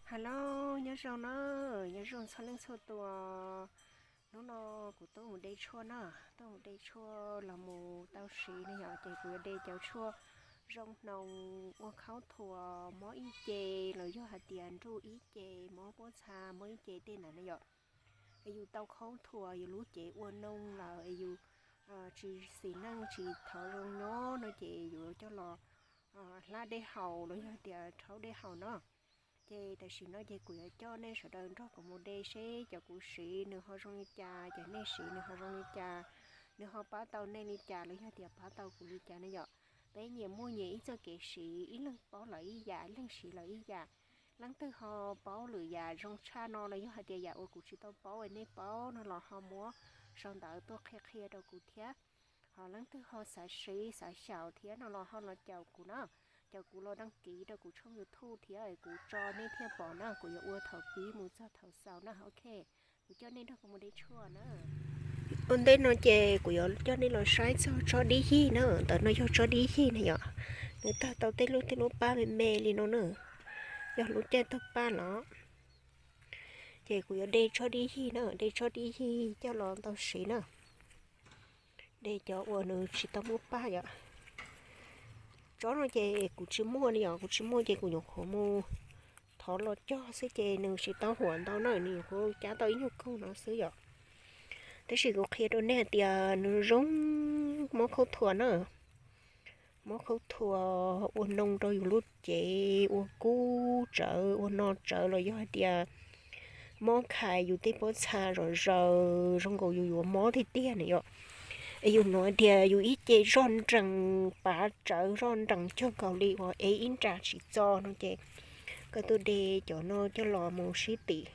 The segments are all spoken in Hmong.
Hello, nyob zoo na, nyob zoo txhua leej txhua tus. Hnub no kuv tuaj mus de tshuaj na, tuaj mus de tshuaj los mus tau siv na yom, ces kuv yuav de cov tshuaj zoo hnoos, ua khaub thuas mob ib ce, los yog hais tias nruj ib ce, mob pob txha mob ib ce tej ntawd na yom. Es yus tau khaub thuas yus lub cev ua noo lawm es yus tsis xis neej tsis thov zoo nyob no ces yus coj los hlab dej haus los yog tias rhaub dej haus no. Ces tam sim no ces kuv yuav coj nej sawv daws nrog kuv mus de seb cov kuv siv nws ho zoo li cas, cov nej siv nws ho zoo li cas, nws ho pab tau nej li cas los yog tias pab tau kuv li cas ne yom. Peb nyias muaj nyias ib txoj kev siv, ib leeg paub lawm ib yam, ib leeg siv lawm ib yam. Leej twg ho paub lwm yam zoo tshaj no los yog hais tias yam uas kuv tsis tau paub es nej paub no los ho muab sau ntawv tuaj qhia qhia rau kuv thiab. Ho leej twg ho xav siv xav xyaum thiab no los ho los caum kuv na, caum kuv los đăng ký rau kuv tshooj YouTube thiab kuv tso nej thiaj pom na, kuv yuav ua thaum pib mus txog thaum xaus na, ok. Kuv coj nej nrog kuv mus de tshuaj na. Ua ntej no ces kuv yuav coj nej los saib txog tsob dib yig na, ntawm no yog tsob dib yig na yom, nws tawg tau tej lub tej lub pab me me li no na, yog lub caij tawg paj los. Ces kuv yuav de tsob dib yig na, de tsob dib yig coj los ntau siv na. De cov uas nws tsis tau muaj paj yom. Tsob no ces kuv tsis muaj li yom, kuv tsis muaj ces kuv nyuam qhuav mus thov los cog xwb ces nws tsis tau huam ntau na, nws nyuam qhuav cab tau ib nyuag koog no xwb yom. Tab sis kuv qhia rau nej hais tias nws zoo mob khaub thuas na, mob khaub thuas, ua noo rau yus lub cev, ua kub tsawv ua no tsawv los yog hais tias mob khais yus tej pob txha zom zaws zoo nkaus yus yuav mob tiag tiag na yom. Es yus hnov tias yus ib ce zoj nrees pav tsawv zoj nrees cog nkaus li uas ev ib nra tsis txo no ces koj tuaj de cov no coj los mus sib tim,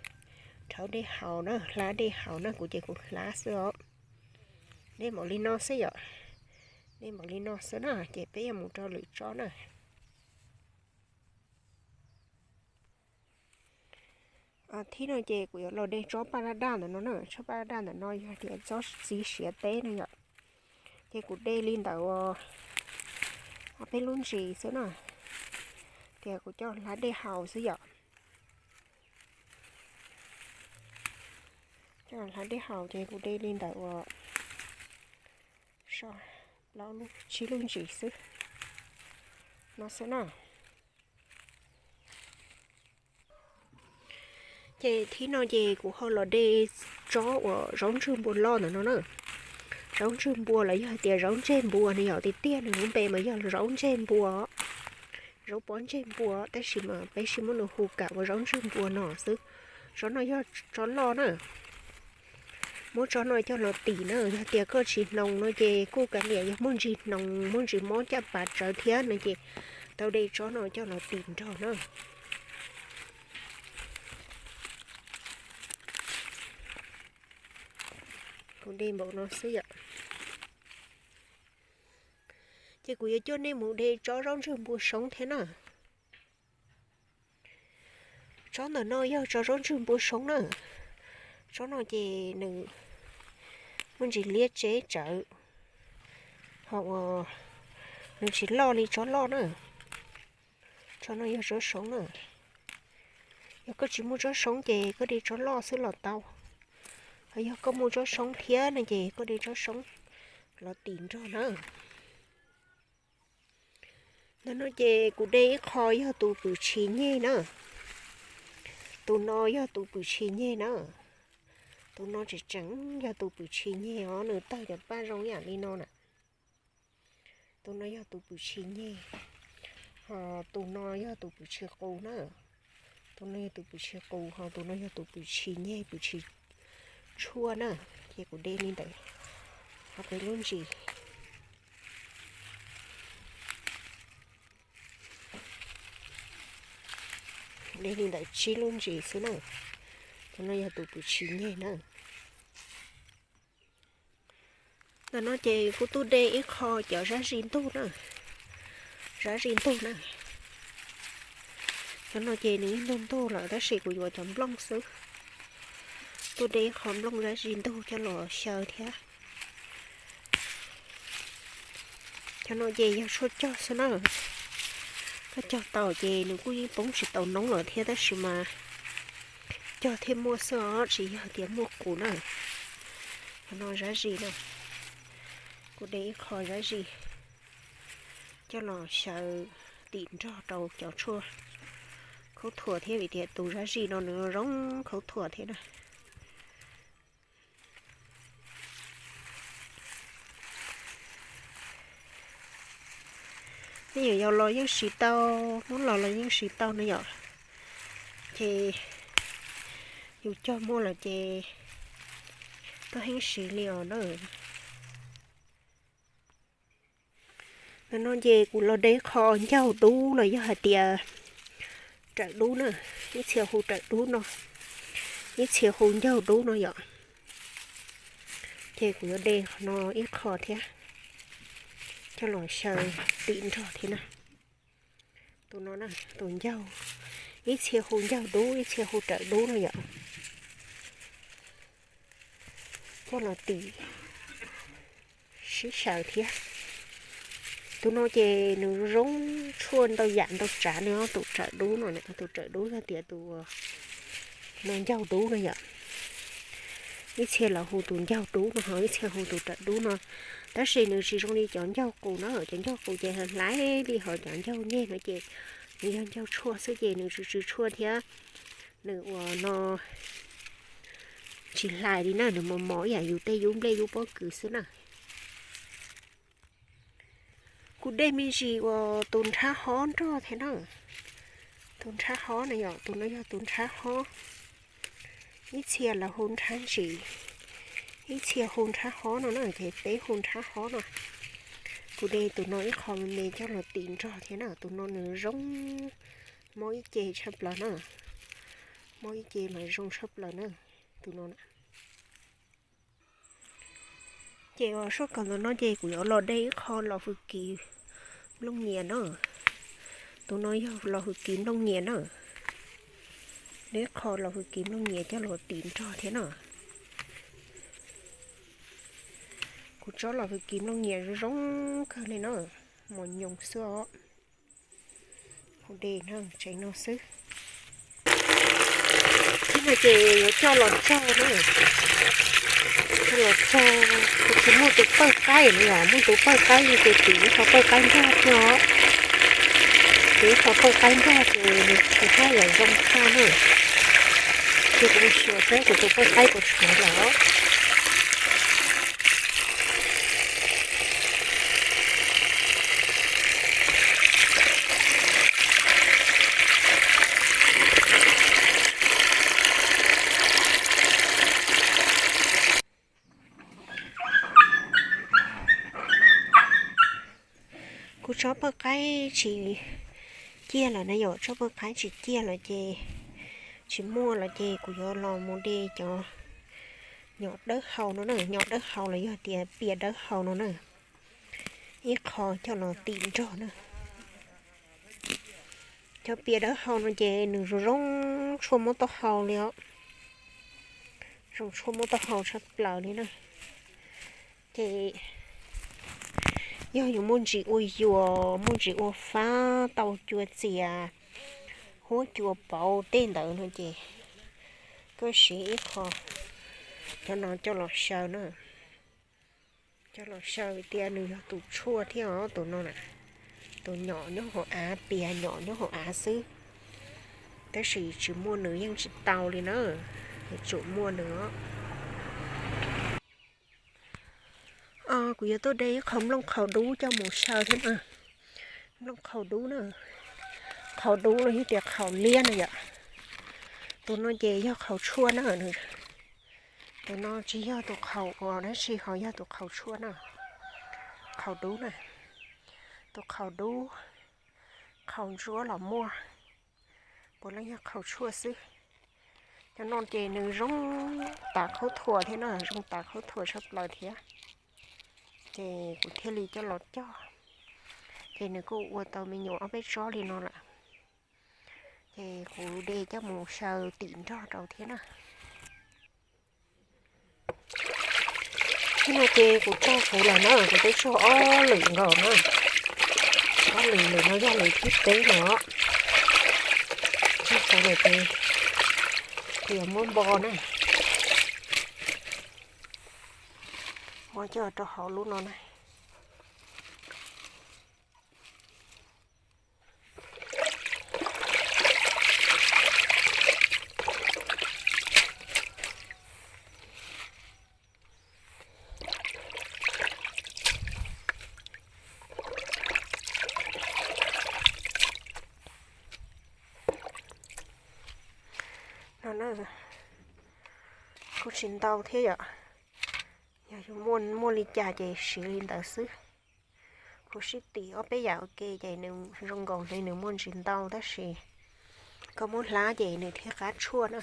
rhaub dej haus na, hlab dej haus na, kuv ces kuv hlab xwb os. De npaum li no xwb yom, de npaum li no xwb na, ces peb yuav mus rau lwm tsob na. Thib no ces kuv yuav los de tsob paj daj daj ntawm no na, tsob paj daj daj ntawm no yog tias tsob txiv siav teb no yom. Ces kuv de li ntawm peb lub ntsis xwb na, tias kuv coj hlab dej haus xwb yom. Coj hlab dej haus ces kuv de li ntawm uas plaub lub tsib lub ntsis xwb no xwb na. Ces thib no ces kuv ho los de tsob uas zaub ntswg npua loj ntawm no na. Zaub ntswg npua los yog hais tias zaub ntseg npua no yom, tiag tiag nws lub npe mas yog zaub ntseg npua, zaub pob ntseg npua, tab sis mas peb sib muab nws hu kam ua zaub ntswg npua no xwb. Tsob no yog tsob loj na. Muab tsob no coj los tim na, yog tias koj tsis hnoos no ces kuj kav liam, yog muaj ntsis hnoos muaj ntsis mob caj pas tsawv thiab no ces tau de tsob no coj los tim nrog na. Kuv de npaum no xwb yom. Ces kuv yuav coj nej mus de tsob zaub ntswg npua soob thiab na. Tsob ntawm no yog tsob zaub ntswg npua soob na. Tsob no ces nws muaj ntsis liab tseb tsawv, ho uas nws tsis loj li tsob loj na. Tsob no yog tsob soob na. Yog koj tsis muaj tsob soob ces koj de tsob loj xwb los tau. Ho yog koj muaj tsob soob thiab no ces koj de tsob soob los tim nrog na. Ntawm no ces kuv de ib qho yog tus pwm tshis nyeg na. Tus no yog tus pwm tshis nyeg na. Tus no tseem tseem yog tus pwm tshis nyeg os, nws tawg cov paj zoo ib yam li no na. Tus no yog tus pwm tshis nyeg, ho tus no yog tus pwm tshis qus na. Tus no yog tus pwm tshis qus, ho tus no yog tus pwm tshis nyeg, pwm tshis tshuaj na. Ces kuv de li ntawm, ho peb lub ntsis, de li ntawm tsib lub ntsis xwb na. Tus no yog tus pwm tshis nyeg na. Ntawm no ces kuv tuaj de ib qho cov zab zis ntug na, zab zis ntug na. Cov no ces nws ib ntug ntug lawm tab sis kuv yuav cov nplooj xwb. Tuaj de ib qho nplooj zab zis ntug coj los xyaw thiab. Cov no ces yog tshuaj cog xwb na. Koj cog tau ces nws kuj yeej poob tsis tau noob lawm thiab, tab sis mas cog thiaj muaj xwb os, tsis yog tias muaj qus na. Qhov no zab zis na, kuv de ib qho zab zis coj los xyaw tim nrog rau cov tshuaj khaub thuas thiab, vim tias tus zab zis no nws zoo khaub thuas thiab na. Nej yuav los yeej siv tau, muab los los yeej siv tau no yom. Ces yus cog muaj lawm ces tuaj heeb siv li os na. Ntawm no ces kuv los de qho ncaug dub los yog hais tias rawm dub na, ib txhia hu rawm dub no, ib txhia hu ncaug dub no yom. Ces kuv yuav de qhov no ib qho thiab coj los xyaw tim nrog thiab na. Tus no na, tus ncaug, ib txhia hu ncaug dub, ib txhia hu rawm dub no yom. Coj los tim sib xyaw thiab. Tus no ces nws zoo tshuaj ntau yam ntau tsav li os, tus rawm dub no, tus rawm dub yog tias tus no ncaug dub no yom. Ib txhia los hu tus ncaug dub no ho ib txhia hu tus rawm dub no. Tab sis nws tsis zoo li cov ncaug qus na, cov ncaug qus ces hlais li ho cov ncaug nyeg no ces nws yog ncaug tshuaj xwb ces nws tsw tsw tshuaj thiab nws ua no tsis hlais li na, nws mos mos ib yam yus tej yub nplej yub pob kws xwb na. Kuv de me ntsis uas tus nrhab hob nrog thiab na. Tus nrhab hob na yom, tus no yog tus nrhab hob. Ib txhia los hu nrhab ntsim, ib txhia hu nrhab hob no na, ces peb hu nrhab hob no. Kuv de tus no ib qho me me coj los tim nrog thiab na, tus no nws zoo mob ib ce tshaj plaws na. Mob ib ce mas zoo tshaj plaws na, tus no na. Ces uas soj kawm ntawm no ces kuv yuav los de ib qho los hwj kiv nplooj nyias na. Tus no yog los hwj kiv nplooj nyias na. De ib qho los hwj kiv nplooj nyias coj los tim nrog thiab na. Kuv tsob los hwj kiv nplooj nyias zoo zoo kawg li na, mos nyoos xwb os. Hu de no tsev no xwb. Thiab no ces yuav coj los tsaug na. Coj los tsaug, kuv tsis muaj tus pawj qaib li os, muaj tus pawj qaib ces tim ib qho pawj qaib nrog thiab os. Tim ib qho pawj qaib nrog ces nws tsis haj yam zoo tshaj na. Ces kuv mus xyuas seb kuv tus pawj qaib puas tshuav lawm. Kuv tsob pawj qaib tsis ciaj lawm na yom, tsob pawj qaib tsis ciaj lawm ces tsis muaj lawm ces kuv yuav los mus de cov nyom dawb hau no na, nyom dawb hau los yog tias pia dawb hau no na. Ib qho coj los tim nrog na. Cov pia dawb hau no ces nws zoo zoo tshuaj muab taub hau li os. Zoo tshuaj muab taub hau tshaj plaws li na. Ces yog yus muaj ntsis ua yuas, muaj ntsis ua fab tau cua txias, huab cua pauv tej ntawd no ces koj siv ib qho cov no coj los xyaw na. Coj los xyaw tias nws yog tus tshuaj thiab os, tus no na. Tus nyom nyob hauv av, pia nyom nyob hauv av xwb. Tab sis tsis muaj nws yeej tsis tau li na, yuav tsum muaj nws os. Kuv yuav tuaj de ib qho nplooj qhaus dub coj mus xyaw thiab na. Nplooj qhaus dub na, qhaus dub los yog tias qhaus liab no yom. Tus no ces yog qhaus tshuaj na. Tus no tsis yog tus qhaus uas dab tsi ho yog tus qhaus tshuaj na. Qhaus dub na, tus qhaus dub, qhaus ntsuab los muaj, puav leej yog qhaus tshuaj xwb. Cov no ces nws zoo tas khaub thuas thiab na, zoo tas khaub thuas tshaj plaws thiab. Ces kuv thiaj li coj los cog, ces nws kuj ua tau me nyuam ob peb tsob li no lawm. Ces kuv de coj mus xyaw tim nrog rau thiab na. Thiab no ces kuv tsaug kuv lawm na, kuv twb tsaug ob lwm nkaus na. Ob lwm, lwm no yog lwm thib peb no. Txog tau lawm ces kuv yuav muab npo na. Muab coj rau hauv lub no na. No na, kuj tsis ntau thiab yom. Yog yus muaj, muaj li cas ces siv li ntawd xwb. Kuv sib tim ob peb yam ua ke ces nws zoo nkaus li nws muaj ntsis ntau tab sis koj muab hlab ces nws thiaj qab tshuaj na.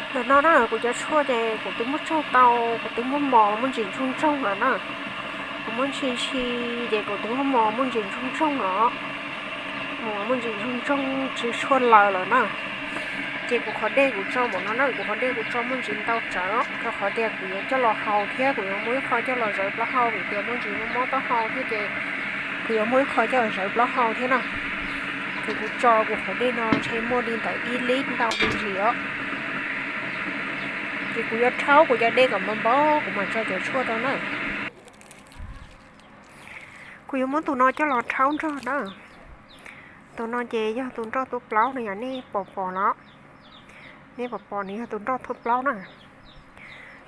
Ntawm no na kuv cov tshuaj ces kuv twb muab tsaug tau, kuv twb muab mos muaj ntsis ntsoog ntsoog lawm na. Kuv muab ntshis ntshis ces kuv twb muab mos muaj ntsis ntsoog ntsoog lawm. Mos muaj ntsis ntsoog ntsoog tsw tshuaj laws lawm na. Ces kuv qhov dej kuv tso npaum no na, kuv qhov dej kuv tso muaj ntsis ntau tsawv, rau qhov tias kuv yuav coj los haus thiab kuv yuav muaj ib qho coj los zawv plaub hau vim tias muaj ntsis mob mob taub hau thiab ces kuv yuav muaj ib qho coj los zawv plaub hau thiab na. Ces kuv tso kuv qhov dej no ntshe muaj li ntawm ib lib ntau me ntsis os. Ces kuv yuav rhaub kuv cov dej kom npau npau kuv mam tso cov tshuaj rau na. Kuv yuav muab tus no coj los rhaub nrog na. Tus no ces yog tus nroj tuab plaub no yom, nej pom pom los? Nej pom pom nws yog tus nroj tuab plaub na.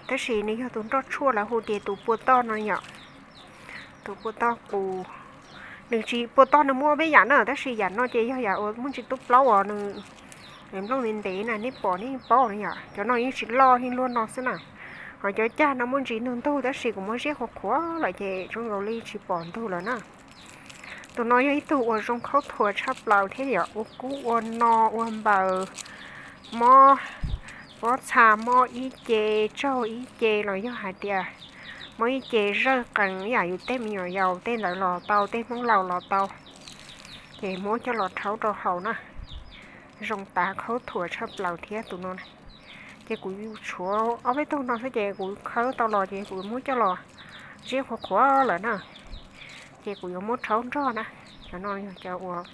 Tab sis nws yog tus nroj tshuaj lawv hu tias tus pua toj no yom. Tus pua toj qus. Nws tsis, pua toj nws muaj peb yam na, tab sis yam no ces yog yam uas muaj ntsis tuab plaub uas nws nplooj ntev ntev na, nej pom nej paub na yom. Cov no yeej tsis loj, yeej luaj no xwb na. Ho cov cag no muaj ntsis ntug ntug tab sis kuv muab ziab qhuav qhuav lawm ces zoo nkaus li tsis pom ntug lawm na. Tus no yog ib tug uas zoo khaub thuas tshaj plaws thiab yom, ua kub ua no ua npaws, mob pob txha, mob ib ce tsaug ib ce los yog hais tias mob ib ce zawj qees ib yam yus tej me nyuam yaus tej ntawd los tau, tej Hmoob laus los tau. Ces muab coj los rhaub rau haus na. Zoo tas khaub thuas tshaj plaws thiab tus no na. Ces kuv tshuav ob peb tug no xwb ces kuv khawb tau los ces kuv muab coj los ziab qhuav qhuav lawm na. Ces kuv yuav muab rhaub nrog na. Cov no yog cov uas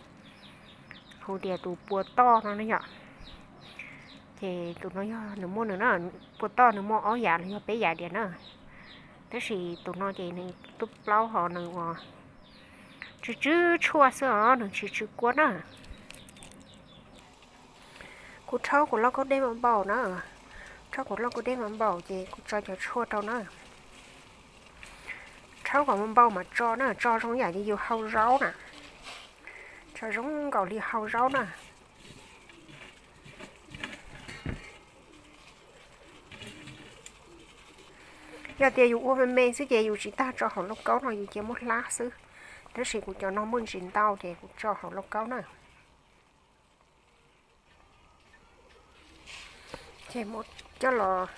hu tias tus pua toj no na yom. Ces tus no yog nws muaj nws na, pua toj nws muaj ob yam los yog peb yam diam na. Tab sis tus no ces nws tuab plaub ho nws uas tsw tsw tshuaj xwb os, nws tsis tsw kuab na. Kuv rhaub kuv lauj kaub dej npau npau na. Rhaub kuv lauj kaub dej npau npau ces kuv tso cov tshuaj rau na. Rhaub kom npau npau mas tso na, tso zoo yam li yus hau zaub na. Tso zoo nkaus li hau zaub na. Yog tias yus ua me me xwb ces yus tsis tas tso hauv lauj kaub no, yus cia muab hlab xwb. Tab sis kuv cov no muaj ntsis ntau ces kuv tso hauv lauj kaub na. Ces muab coj los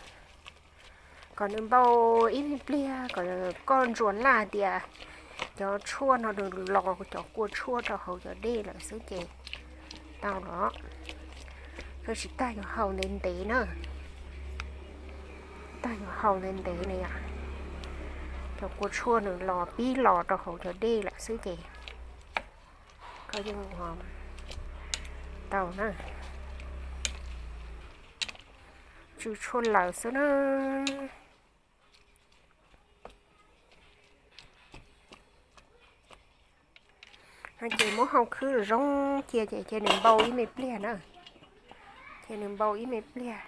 kom nws npau ib me pliag kom koj ntsuas laj tias cov tshuaj no nws los cov kua tshuaj rau hauv cov dej lawm xwb ces tau los. Koj tsis tas yuav hau ntev ntev na. Tsis tas yuav hau ntev ntev na yom. Cov kua tshuaj nws los pib los rau hauv cov dej lawm xwb ces koj yeej tau na. Tsw tshuaj laws xwb na. Ces muab hau khwb zoo cia ces cia nws npau ib me pliag na. Cia nws npau ib me pliag.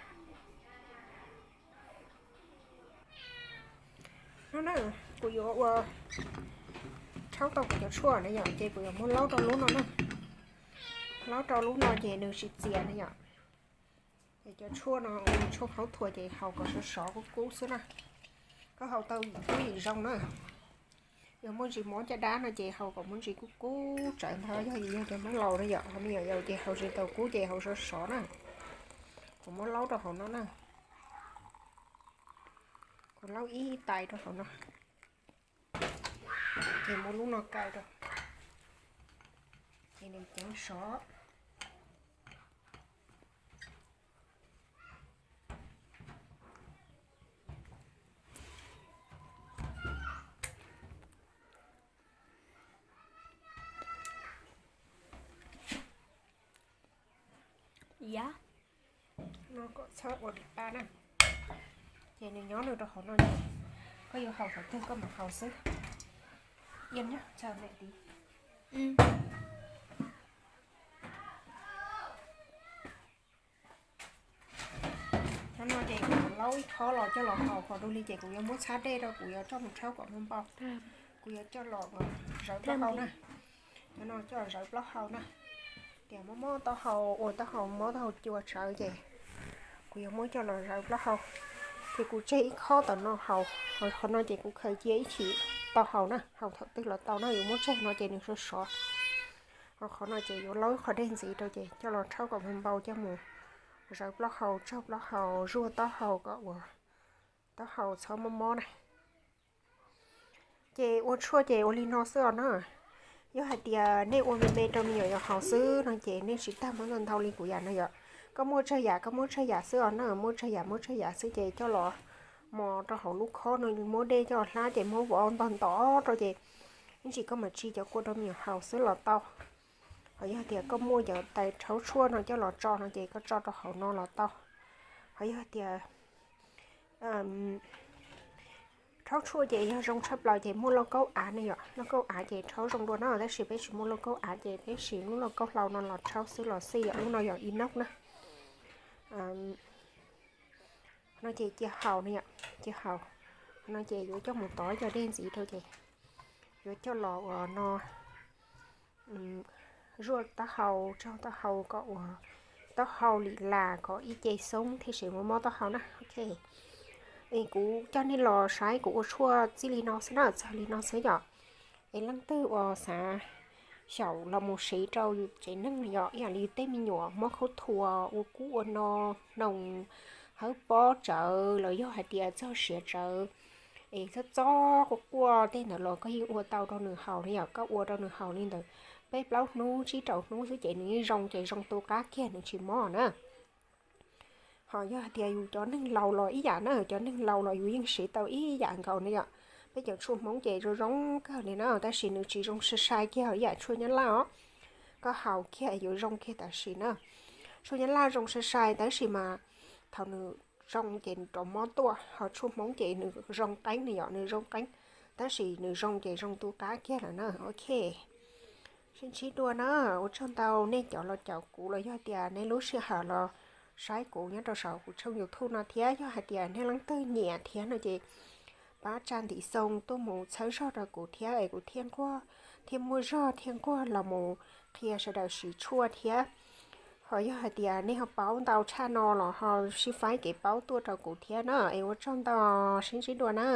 No na, kuv yuav ua rhaub tau kuv cov tshuaj na yom, ces kuv yuav muab laub rau lub no na. Laub rau lub no ces nws tsis txias na yom. Ces cov tshuaj no, tshuaj khaub thuas ces haus kom sov sov kub kub xwb na. Koj haus tau yim kub yim zoo na. Yog muaj ntsis mob caj dab no ces haus kom muaj ntsis kub kub tsawv ntag, yog yus yog cov Hmoob laus na yom, ho me nyuam yaus ces haus tsis tau kub ces haus sov sov na. Kuv muab laub rau hauv no na. Kuv laub ib tais rau hauv no. Ces muab lub no kaw rau, ces nws ceev sov. Iab no kom txhob ua dim pa na. Ces nws nyob nws rau hauv no, koj yuav haus qhov twg koj mam haus xwb. Iab nyob tsa me tid. Qhov no ces kuv laub ib khob los coj los haus, qhov dua li ces kuv yuav muab txhab dej rau, kuv yuav coj mus rhaub kom npau. Kuv yuav coj los zawv plaub hau na. Cov no coj zawv plaub hau na. Tias mob mob taub hau, ua taub hau mob taub hau cua tsawv ces kuv yuav muab coj los zawv plaub hau. Ces kuv tseg ib khob tom no haus, qhov no ces kuv khaws cia ib chim tau haus na, haus thaum twg los tau na, yuav muab tseg no ces nws sov sov. Ho qhov no ces yuav laub ib qho dej ntxiv rau ces coj los rhaub kom npau coj mus zawv plaub hau, tsaug plaub hau, zuaj taub hau kom ua taub hau txhob mob mob na. Ces ua tshuaj ces ua li no xwb os na. Yog hais tias nej ua me me rau me nyuam yaus haus xwb no ces nej tsis tas muab ntau ntau li kuv yam no yom. Koj muaj tsawg yam koj muab tsawg yam xwb os na, muaj tsawg yam muab tsawg yam xwb ces coj los mos rau hauv lub khob no, muab dej coj hlab ces muab vov ntog ntov rau ces ib ntsis koj mam tsis cov kua rau me nyuam haus xwb los tau. Ho yog tias koj muaj cov tais rhaub tshuaj no coj los tso no ces koj tso rau hauv no los tau. Ho yog tias rhaub tshuaj ces yog zoo tshaj plaws ces muaj lauj kaub av ne yom, lauj kaub av ces rhaub zoo dua na, tab sis peb tsis muaj lauj kaub av ces peb siv lub lauj kaub hlau no los rhaub xwb los xij yom, lub no yog inox na. No ces cia haus ne yom, cia haus. No ces yuav coj mus tov cov dej ntxiv rau ces yuav coj los ua no, zuaj taub hau, tsaug taub hau kom ua taub hau li las kom ib ce xoob thiab sis muab mob taub hau na. Ok, kuv coj nej los saib kuv ua tshuaj txij li no xwb na, txog li no xwb yom. Es leej twg uas xav xyaum los mus siv rau yus tsev neeg yom, ib yam li yus tej me nyuam mob khaub thuas, ua kub ua no, hnoos hawb pob tsawv los yog hais tias txog siav tsawv, es txob txob quaj quaj tej ntawd los koj yeej ua tau rau nws haus ne yom. Koj ua rau nws haus li ntawd peb plaub hnub tsib rau hnub xwb ces nws yeej zoo, ces zoo tu qab kiag nws tsis mob na. Ho yog hais tias yus cov neeg laus los ib yam na, cov neeg laus los yus yeej siv tau ib yam nkaus ne yom. Peb cov tshuaj Hmoob ces zoo zoo kawg li na, tab sis nws tsis zoo sai sai kiag ib yam tshuaj Nyab Laj os. Koj haus kiag yuav zoo kiag tam sim na. Tshuaj Nyab Laj zoo sai sai tab sis mas thaum nws zoo ces nws rov mob tuaj, ho tshuaj Hmoob ces nws zoo qeeb ne yom, nws zoo qeeb, tab sis nws zoo ces zoo tu qab kiag lawm na. Ok, sib ntsib dua na, ua tsaug ntau nej cov los caum kuv los yog tias nej lub sij hawm los saib kuv nyob rau saum kuv tshooj YouTube no thiab. Yog hais tias nej leej twg nyiam thiab no ces pab tsa ntiv xoo tuaj mus txhawb zog rau kuv thiab es kuv thiaj nquag, thiaj muaj zog thiaj nquag los mus qhia sawv daws siv tshuaj thiab. Ho yog hais tias nej ho paub ntau tshaj no los ho sib faib kev paub tuaj rau kuv thiab na, es ua tsaug ntau, sib ntsib dua na.